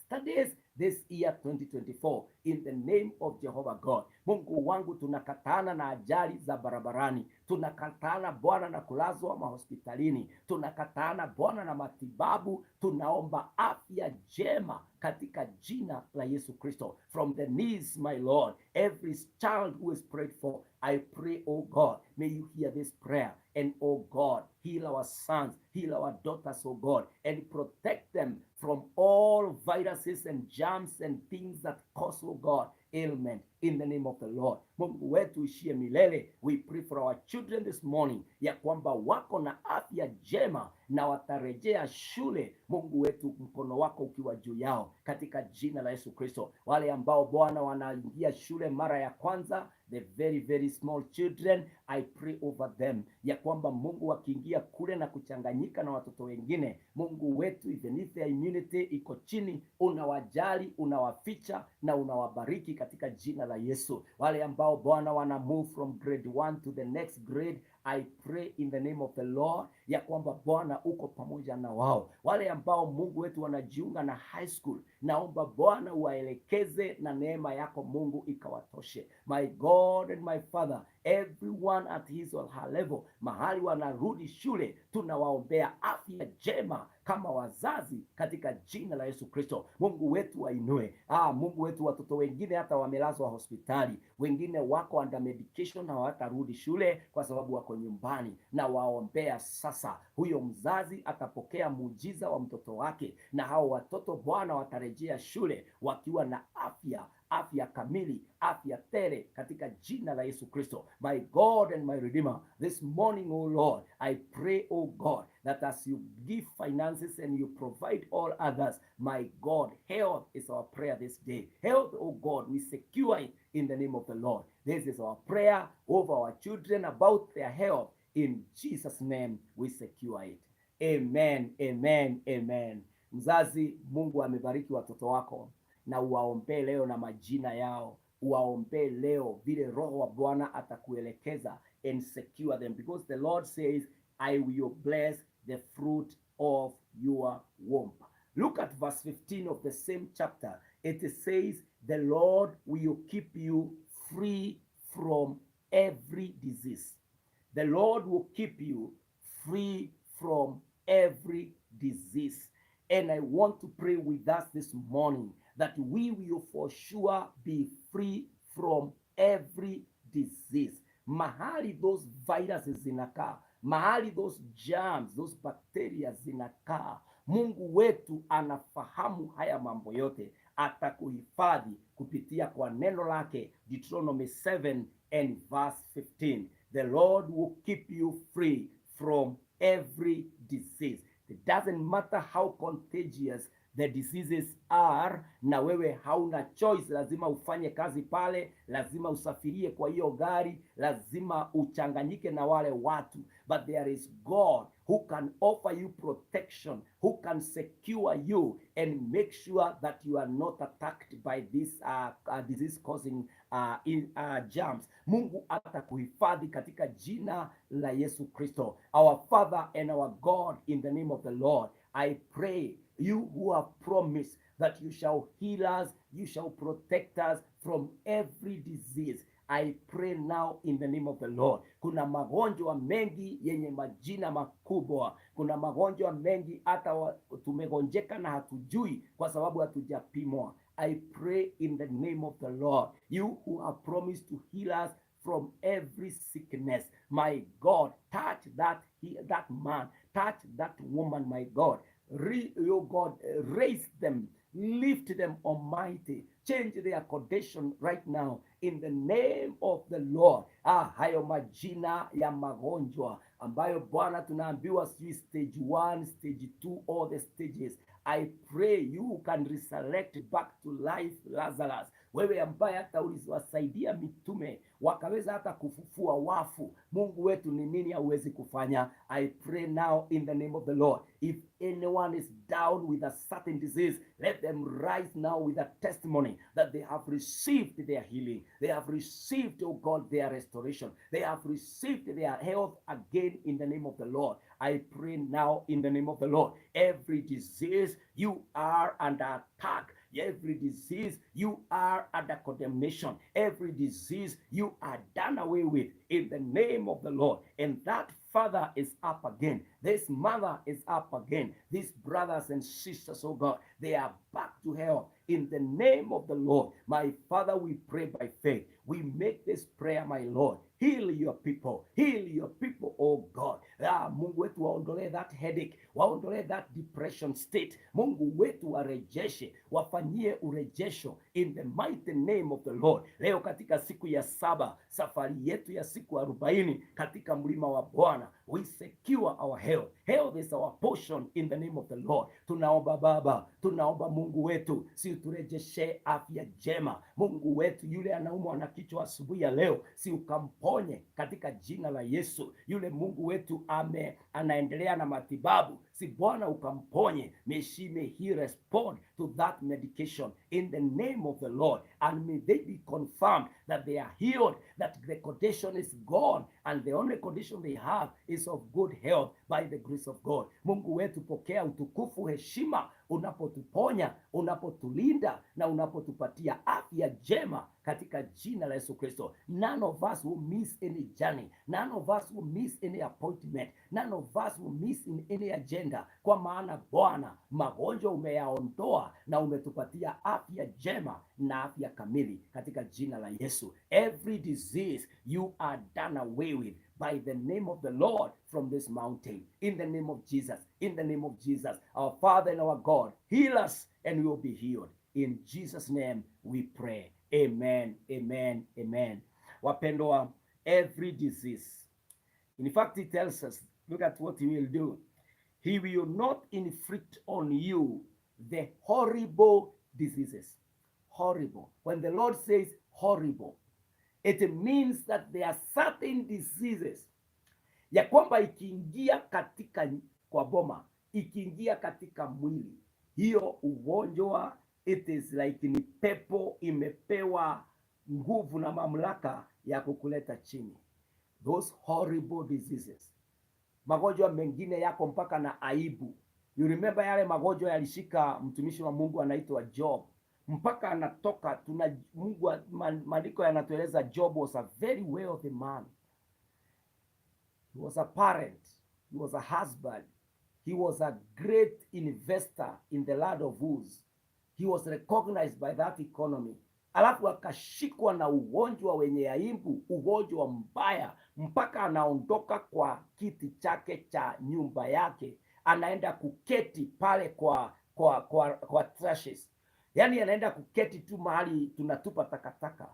studies this year 2024 in the name of Jehovah God. Mungu wangu, tunakatana na ajali za barabarani, tunakatana, Bwana, na kulazwa mahospitalini, tunakatana, Bwana, na matibabu. Tunaomba afya njema katika jina la Yesu Kristo. From the knees, my Lord, every child who is prayed for, I pray, oh God, may you hear this prayer. And oh God, heal our sons, heal our daughters, oh God, and protect them from all viruses and germs and things that cause, oh God, ailment in the name of the Lord. Mungu wetu uishie milele, we pray for our children this morning ya kwamba wako na afya njema na watarejea shule. Mungu wetu, mkono wako ukiwa juu yao katika jina la Yesu Kristo. Wale ambao, Bwana, wanaingia shule mara ya kwanza, the very very small children, I pray over them ya kwamba Mungu, wakiingia kule na kuchanganyika na watoto wengine, Mungu wetu, even if their immunity iko chini, unawajali, unawaficha na unawabariki katika jina la Yesu. Wale ambao, Bwana, wana move from grade 1 to the next grade, I pray over them ya kwamba Mungu, I pray in the name of the Lord ya kwamba Bwana uko pamoja na wao. Wale ambao, Mungu wetu, wanajiunga na high school, naomba Bwana uwaelekeze na neema yako Mungu ikawatoshe. My God and my Father, everyone at his or her level, mahali wanarudi shule, tunawaombea afya njema kama wazazi katika jina la Yesu Kristo. Mungu wetu wainue. Ah, Mungu wetu, watoto wengine hata wamelazwa hospitali, wengine wako under medication na hawatarudi shule kwa sababu wako nyumbani, nawaombea sasa, huyo mzazi atapokea muujiza wa mtoto wake, na hao watoto, Bwana, watarejea shule wakiwa na afya, afya kamili, afya tele katika jina la Yesu Kristo. My God and my Redeemer, this morning, O Lord, I pray, O God, that as you give finances and you provide all others, my God, health is our prayer this day. Health, O God, we secure it in the name of the Lord. This is our prayer over our children about their health. In Jesus' name, we secure it. Amen, amen, amen. Mzazi, Mungu amebariki watoto wako na uwaombee leo na majina yao, uwaombee leo vile Roho wa Bwana atakuelekeza and secure them, because the Lord says, "I will bless the fruit of your womb." Look at verse 15 of the same chapter. It says, "The Lord will keep you free from every disease." The Lord will keep you free from every disease. And I want to pray with us this morning that we will for sure be free from every disease. Mahali those viruses zinakaa, mahali those germs, those bacteria zinakaa, Mungu wetu anafahamu haya mambo yote, atakuhifadhi kupitia kwa neno lake, Deuteronomy 7 and verse 15. The Lord will keep you free from every disease. It doesn't matter how contagious the diseases are, na wewe hauna choice, lazima ufanye kazi pale, lazima usafirie kwa hiyo gari, lazima uchanganyike na wale watu, but there is God who can offer you protection, who can secure you and make sure that you are not attacked by this disease causing germs. Mungu atakuhifadhi katika jina la Yesu Kristo. Our Father and our God, in the name of the Lord, I pray, you who have promised that you shall heal us, you shall protect us from every disease. I pray now in the name of the Lord. Kuna magonjwa mengi yenye majina makubwa. Kuna magonjwa mengi hata tumegonjeka na hatujui kwa sababu hatujapimwa. I pray in the name of the Lord, you who have promised to heal us from every sickness, my God, touch that man, touch that woman, my God. Oh God, raise them, lift them, Almighty. Change their condition right now in the name of the Lord. Ah, hayo majina ya magonjwa ambayo, Bwana, tunaambiwa sijui stage 1, stage 2, all the stages. I pray you can resurrect back to life Lazarus. Wewe ambaye hata uliwasaidia mitume wakaweza hata kufufua wafu, Mungu wetu, ni nini hauwezi kufanya? I pray now in the name of the Lord. If anyone is down with a certain disease, let them rise now with a testimony that they have received their healing. They have received, oh God, their restoration. They have received their health again in the name of the Lord. I pray now in the name of the Lord. Every disease, you are under attack. Every disease, you are under condemnation. Every disease, you are done away with in the name of the Lord. And that father is up again. This mother is up again. These brothers and sisters, oh God, they are back to health in the name of the Lord. My Father, we pray by faith. We make this prayer, my Lord. Heal your people. Heal your people, oh God. Ah, Mungu wetu, waondolee that headache, waondolee that depression state. Mungu wetu, warejeshe, wafanyie urejesho in the mighty name of the Lord. Leo katika siku ya 7, safari yetu ya siku 40 katika mlima wa Bwana, we secure our health. Health is our portion in the name of the Lord. Tunaomba Baba, tunaomba Mungu wetu, si uturejeshe afya njema. Mungu wetu, yule anaumwa na kichwa asubuhi ya leo, si ukamponye katika jina la Yesu. Yule, Mungu wetu, ame anaendelea na matibabu, si Bwana ukamponye. May she, may he respond to that medication in the name of the Lord. And may they be confirmed that they are healed, that the condition is gone, and the only condition they have is of good health by the grace of God. Mungu wetu, pokea utukufu, heshima unapotuponya, unapotulinda na unapotupatia afya njema katika jina la Yesu Kristo. None of us will miss any journey. None of us will miss any appointment. None of us will miss in any agenda, kwa maana Bwana, magonjwa umeyaondoa na umetupatia afya njema na afya kamili katika jina la Yesu. Every disease you are done away with by the name of the Lord from this mountain. In the name of Jesus, in the name of Jesus, our Father and our God, heal us and we will be healed. In Jesus' name we pray. Amen, amen, amen. Wapendwa, every disease. In fact, he tells us, look at what he will do. He will not inflict on you the horrible diseases. Horrible. When the Lord says horrible, it means that there are certain diseases ya kwamba ikiingia katika kwa boma, ikiingia katika mwili, hiyo ugonjwa, it is like ni pepo imepewa nguvu na mamlaka ya kukuleta chini. Those horrible diseases. Magonjwa mengine yako mpaka na aibu. You remember yale magonjwa yalishika mtumishi wa Mungu anaitwa Job mpaka anatoka tuna Mungu, maandiko yanatueleza Job was a very wealthy man. He was a parent, he was a husband, he was a great investor in the land of Uz. He was recognized by that economy. Alafu akashikwa na ugonjwa wenye aibu, ugonjwa mbaya, mpaka anaondoka kwa kiti chake cha nyumba yake, anaenda kuketi pale kwa trashes, yaani anaenda kuketi tu mahali tunatupa takataka,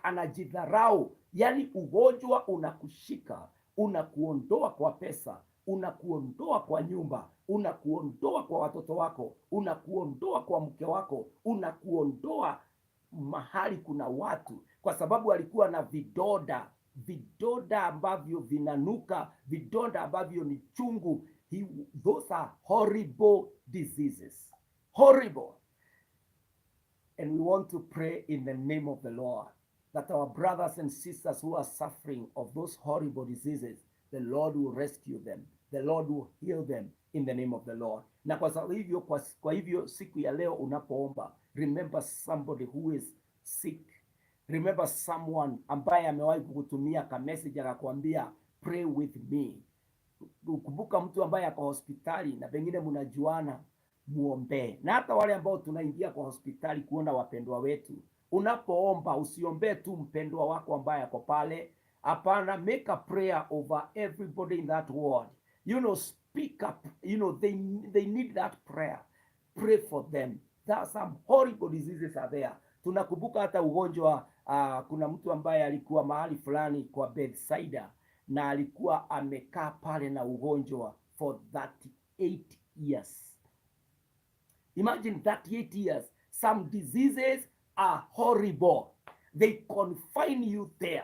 anajidharau. Yaani ugonjwa unakushika, unakuondoa kwa pesa, unakuondoa kwa nyumba, unakuondoa kwa watoto wako, unakuondoa kwa mke wako, unakuondoa mahali kuna watu, kwa sababu alikuwa na vidonda, vidonda ambavyo vinanuka, vidonda ambavyo ni chungu. Those are horrible diseases, horrible. And we want to pray in the name of the Lord that our brothers and sisters who are suffering of those horrible diseases, the Lord will rescue them. The Lord will heal them in the name of the Lord. Na kwa sababu hivyo, kwa hivyo siku ya leo unapoomba, remember somebody who is sick. Remember someone ambaye amewahi kukutumia ka message akakwambia, "Pray with me." Kumbuka mtu ambaye ako hospitali na pengine mnajuana, muombee. Na hata wale ambao tunaingia kwa hospitali kuona wapendwa wetu, unapoomba usiombee tu mpendwa wako ambaye ako pale. Hapana, make a prayer over everybody in that ward. Speak up. They need that prayer. Pray for them. There are some horrible diseases are there. Tunakumbuka hata ugonjwa, kuna mtu ambaye alikuwa mahali fulani kwa Bethsaida na alikuwa amekaa pale na ugonjwa for 38 years. Imagine 38 years. Some diseases are horrible. They confine you there.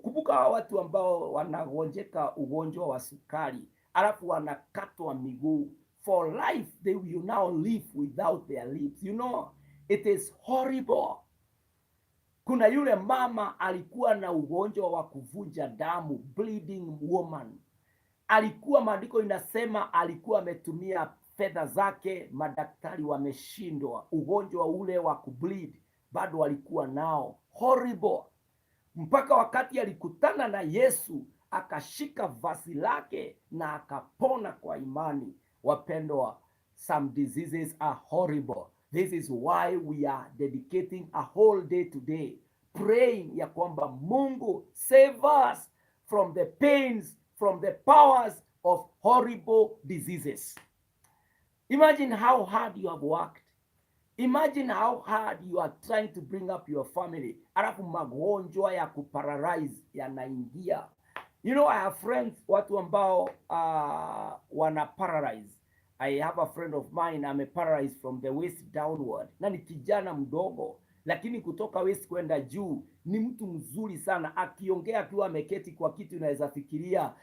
Kumbuka hawa watu ambao wanagonjeka ugonjwa wa sukari alafu wanakatwa miguu for life. They will now live without their limbs. It is horrible. Kuna yule mama alikuwa na ugonjwa wa kuvunja damu, bleeding woman. Alikuwa, maandiko inasema alikuwa ametumia fedha zake, madaktari wameshindwa. Ugonjwa ule wa kubleed bado alikuwa nao, horrible, mpaka wakati alikutana na Yesu akashika vazi lake na akapona kwa imani. Wapendwa, some diseases are horrible. This is why we are dedicating a whole day today praying ya kwamba Mungu save us from the pains, from the powers of horrible diseases. Imagine how hard you have worked. Imagine how hard you are trying to bring up your family. Alafu magonjwa ya kuparalyze yanaingia. I have friends, watu ambao wana paralyze. I have a friend of mine ame paralyzed from the waist downward, na ni kijana mdogo, lakini kutoka waist kwenda juu ni mtu mzuri sana. Akiongea akiwa ameketi kwa kiti, unaweza fikiria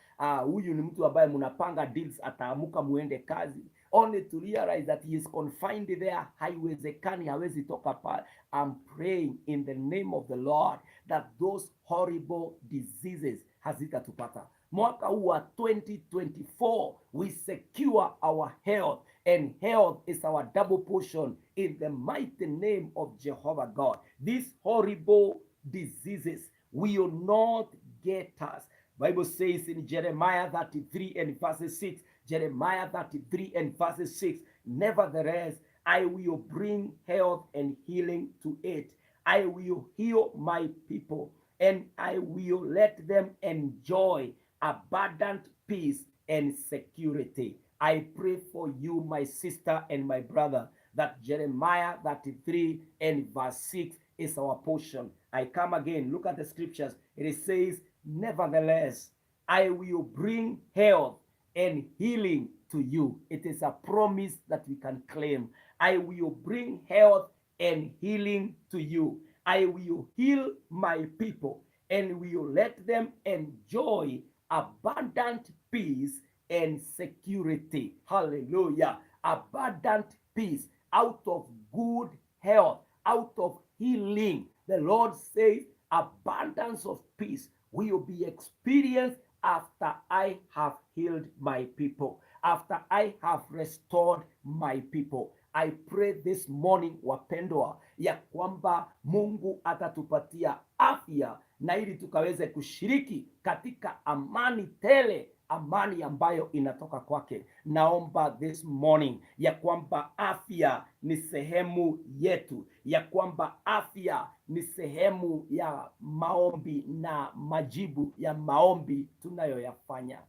huyu ni mtu ambaye mnapanga deals, ataamuka muende kazi, only to realize that he is confined there. Haiwezekani, hawezi toka pale. I'm praying in the name of the Lord that those horrible diseases hazitatupata. Mwaka huu wa 2024, we secure our health, and health is our double portion in the mighty name of Jehovah God. These horrible diseases will not get us. Bible says in Jeremiah 33 and verse 6, Jeremiah 33 and verse 6, "Nevertheless, I will bring health and healing to it. I will heal my people, and I will let them enjoy abundant peace and security." I pray for you, my sister and my brother, that Jeremiah 33 and verse 6 is our portion. I come again, look at the scriptures. It says, "Nevertheless, I will bring health and healing to you." It is a promise that we can claim. I will bring health and healing to you. I will heal my people and will let them enjoy abundant peace and security. Hallelujah. Abundant peace out of good health, out of healing. The Lord says, abundance of peace will be experienced after I have healed my people, after I have restored my people. I pray this morning, wapendwa, ya kwamba Mungu atatupatia afya na ili tukaweze kushiriki katika amani tele, amani ambayo inatoka kwake. Naomba this morning ya kwamba afya ni sehemu yetu, ya kwamba afya ni sehemu ya maombi na majibu ya maombi tunayoyafanya.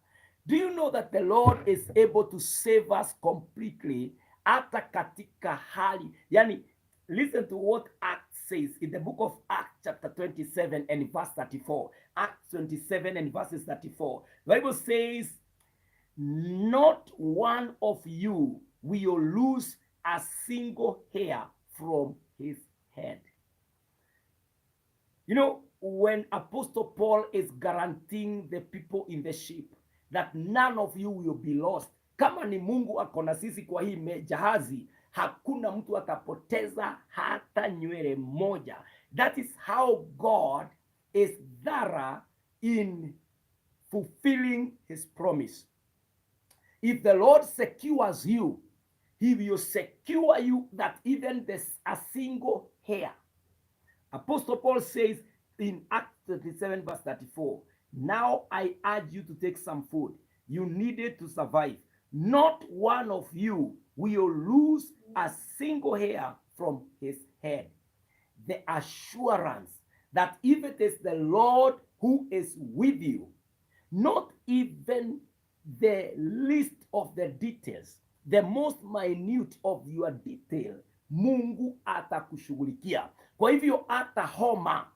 Do you know that the Lord is able to save us completely hata katika hali, yani, listen to what Acts says in the book of Acts chapter 27 and verse 34. Acts 27 and verses 34. The Bible says, "Not one of you will lose a single hair from his head." When Apostle Paul is guaranteeing the people in the ship that none of you will be lost, kama ni Mungu ako na sisi kwa hii jahazi, hakuna mtu atapoteza hata nywele moja. That is how God is thorough in fulfilling his promise. If the Lord secures you, he will secure you that even this a single hair. Apostle Paul says in Acts 37 verse 34, "Now I urge you to take some food. You need it to survive. Not one of you will lose a single hair from his head." The assurance that if it is the Lord who is with you, not even the least of the details, the most minute of your detail, Mungu atakushughulikia. Kwa hivyo hata homa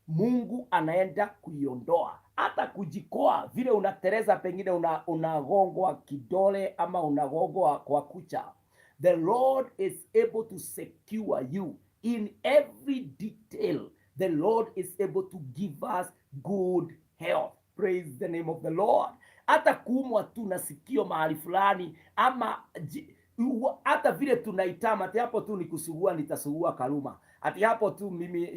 Mungu anaenda kuiondoa, hata kujikoa vile unatereza, pengine unagongwa kidole ama unagongwa kwa kucha. The Lord is able to secure you in every detail. The Lord is able to give us good health. Praise the name of the Lord. Hata kuumwa tu na sikio mahali fulani ama hata vile tunaitama, ati hapo tu ni kusugua, nitasugua kaluma, ati hapo tu mimi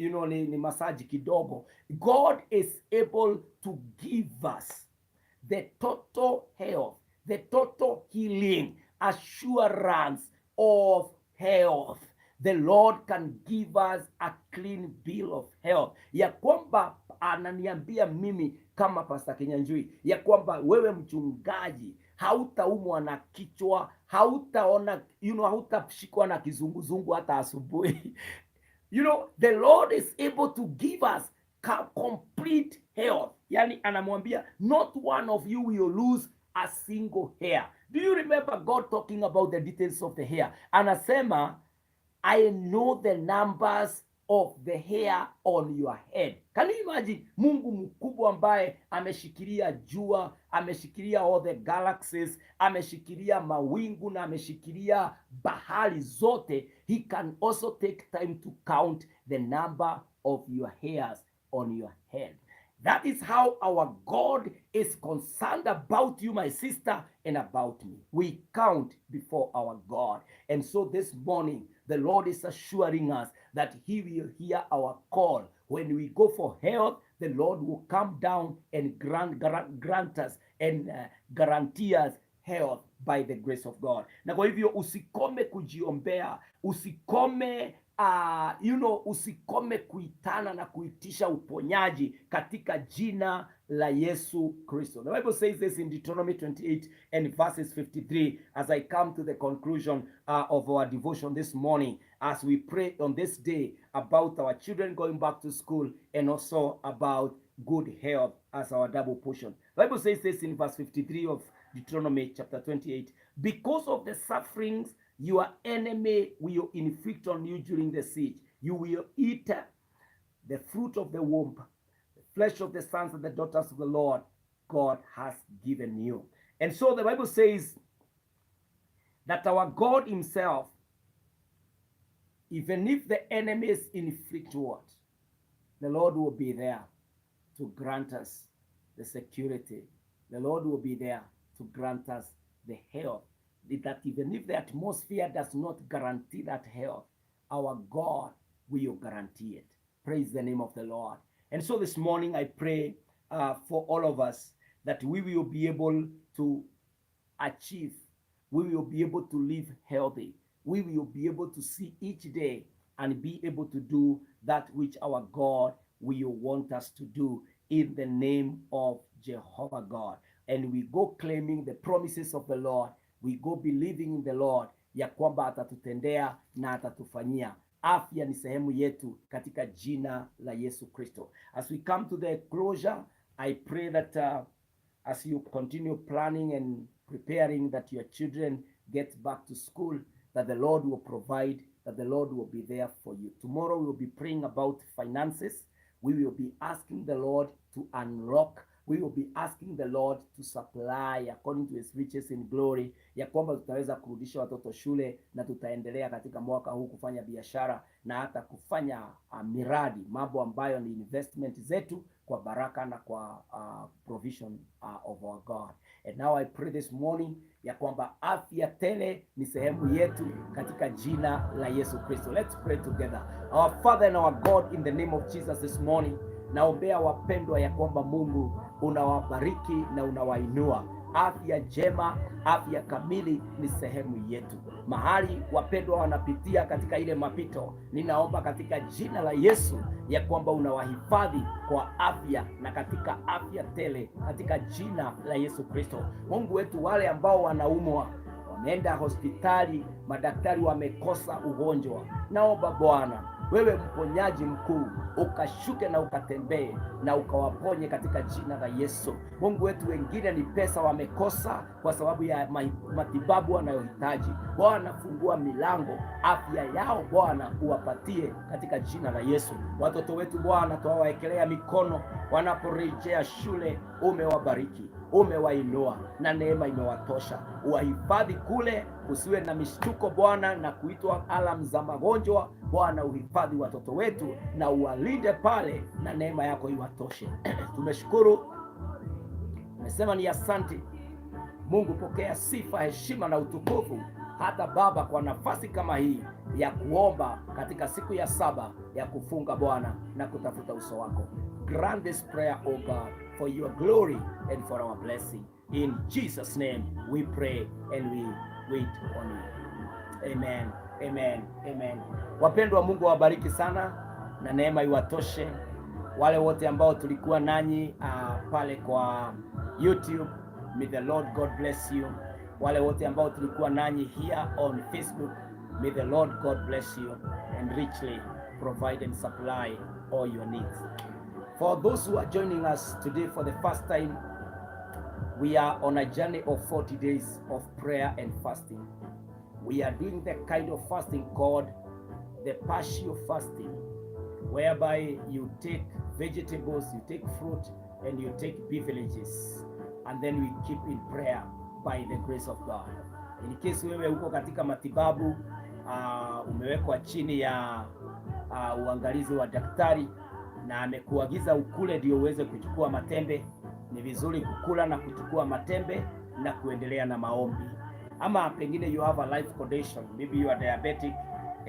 ni massage kidogo. God is able to give us the total health, the total healing, assurance of health. The Lord can give us a clean bill of health, ya kwamba ananiambia mimi kama Pastor Kinyanjui ya kwamba wewe mchungaji hautaumwa na kichwa, hautaona hautashikwa na kizunguzungu hata asubuhi. The Lord is able to give us complete health. Yani anamwambia, "Not one of you will lose a single hair." Do you remember God talking about the details of the hair? Anasema, "I know the numbers of the hair on your head." Can you imagine? Mungu mkubwa ambaye ameshikilia jua, ameshikilia all the galaxies, ameshikilia mawingu na ameshikilia bahari zote. He can also take time to count the number of your hairs on your head. That is how our God is concerned about you, my sister, and about me. We count before our God. And so this morning, the Lord is assuring us that He will hear our call. When we go for health, the Lord will come down and grant us and guarantee us health by the grace of God. Na kwa hivyo usikome kujiombea, usikome usikome kuitana na kuitisha uponyaji katika jina la Yesu Kristo. The Bible says this in Deuteronomy 28 and verses 53 as I come to the conclusion of our devotion this morning, as we pray on this day about our children going back to school and also about good health as our double portion. The Bible says this in verse 53 of Deuteronomy chapter 28: "Because of the sufferings your enemy will inflict on you during the siege, you will eat the fruit of the womb, the flesh of the sons and the daughters of the Lord God has given you." And so the Bible says that our God Himself, even if the enemies inflict what, the Lord will be there to grant us the security. The Lord will be there to grant us the health. That even if the atmosphere does not guarantee that health, our God will guarantee it. Praise the name of the Lord. And so this morning, I pray for all of us that we will be able to achieve, we will be able to live healthy, we will be able to see each day and be able to do that which our God will want us to do in the name of Jehovah God. And we go claiming the promises of the Lord. We go believing in the Lord ya kwamba atatutendea na atatufanyia. Afya ni sehemu yetu katika jina la Yesu Kristo. As we come to the closure, I pray that as you continue planning and preparing that your children get back to school, that the Lord will provide, that the Lord will be there for you. Tomorrow we will be praying about finances. We will be asking the Lord to unlock. We will be asking the Lord to supply according to his riches in glory, ya kwamba tutaweza kurudisha watoto shule na tutaendelea katika mwaka huu kufanya biashara na hata kufanya miradi, mambo ambayo ni investment zetu kwa baraka na kwa provision of our God. And now I pray this morning ya kwamba afya tele ni sehemu yetu katika jina la Yesu Kristo. Let's pray together. Our Father and our God, in the name of Jesus this morning, naombea wapendwa ya kwamba Mungu unawabariki na unawainua. Afya njema, afya kamili ni sehemu yetu. Mahali wapendwa wanapitia katika ile mapito, ninaomba katika jina la Yesu ya kwamba unawahifadhi kwa afya na katika afya tele katika jina la Yesu Kristo. Mungu wetu, wale ambao wanaumwa, wameenda hospitali, madaktari wamekosa ugonjwa, naomba Bwana, wewe mponyaji mkuu, ukashuke na ukatembee na ukawaponye katika jina la Yesu. Mungu wetu, wengine ni pesa wamekosa kwa sababu ya matibabu wanayohitaji. Bwana, fungua milango, afya yao Bwana uwapatie katika jina la Yesu. Watoto wetu Bwana, twawawekelea mikono wanaporejea shule, umewabariki, umewainua na neema imewatosha. Uwahifadhi kule, usiwe na mishtuko Bwana na kuitwa alarm za magonjwa. Bwana, uhifadhi watoto wetu na uwalinde pale, na neema yako iwatoshe. Tumeshukuru, tumesema ni asante Mungu. Pokea sifa, heshima na utukufu, hata Baba, kwa nafasi kama hii ya kuomba katika siku ya saba ya kufunga Bwana na kutafuta uso wako. Grant this prayer, O God, for your glory and for our blessing. In Jesus' name we pray and we wait on you. Amen. Amen. Amen. Wapendwa, Mungu awabariki sana na neema iwatoshe. Wale wote ambao tulikuwa nanyi pale kwa YouTube, may the Lord God bless you. Wale wote ambao tulikuwa nanyi here on Facebook, may the Lord God bless you and richly provide and supply all your needs. For those who are joining us today for the first time, we are on a journey of 40 days of prayer and fasting. We are doing the kind of fasting called the partial fasting, whereby you take vegetables, you take fruit, and you take beverages, and then we keep in prayer by the grace of God. In case wewe uko katika matibabu, umewekwa chini ya uangalizi wa daktari. Na amekuagiza ukule ndio uweze kuchukua matembe, ni vizuri kukula na kuchukua matembe na kuendelea na maombi. Ama pengine you have a life condition, maybe you are diabetic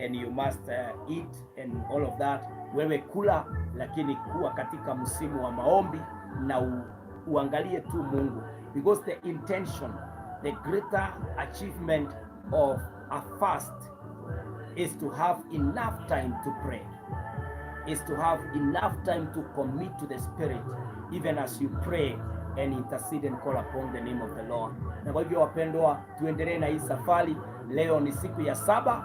and you must eat and all of that. Wewe kula, lakini kuwa katika msimu wa maombi na uangalie tu Mungu, because the intention, the greater achievement of a fast is to have enough time to pray, is to have enough time to commit to the Spirit even as you pray and intercede and call upon the name of the Lord. Na kwa hivyo wapendwa, tuendelee na hii safari. Leo ni siku ya 7,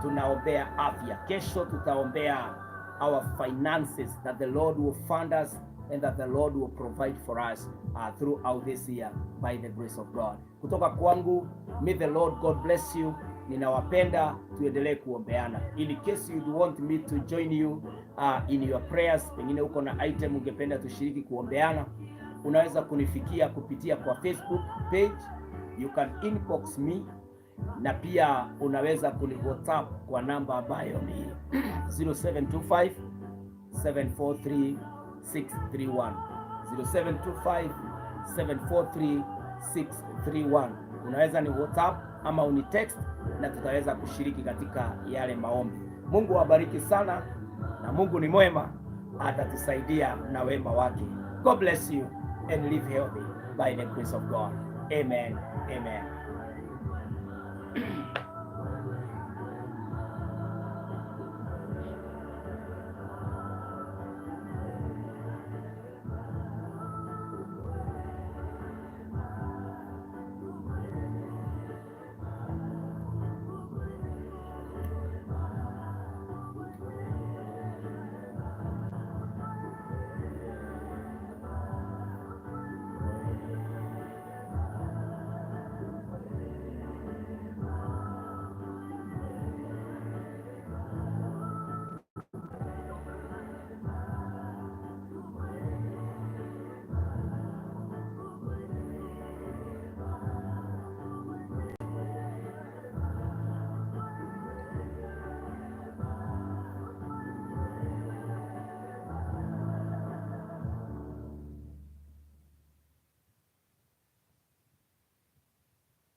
tunaombea afya. Kesho tutaombea our finances, that the Lord will fund us and that the Lord will provide for us throughout this year by the grace of God. Kutoka kwangu, may the Lord God bless you. Ninawapenda, tuendelee kuombeana. In case you'd want me to join you in your prayers, pengine uko na item ungependa tushiriki kuombeana, unaweza kunifikia kupitia kwa Facebook page, you can inbox me, na pia unaweza kuni WhatsApp kwa namba ambayo ni 0725 743 631, 0725 743 631. Unaweza ni WhatsApp ama uni text na tutaweza kushiriki katika yale maombi. Mungu awabariki sana, na Mungu ni mwema, atatusaidia na wema wake. God bless you and live healthy by the grace of God. Amen. Amen.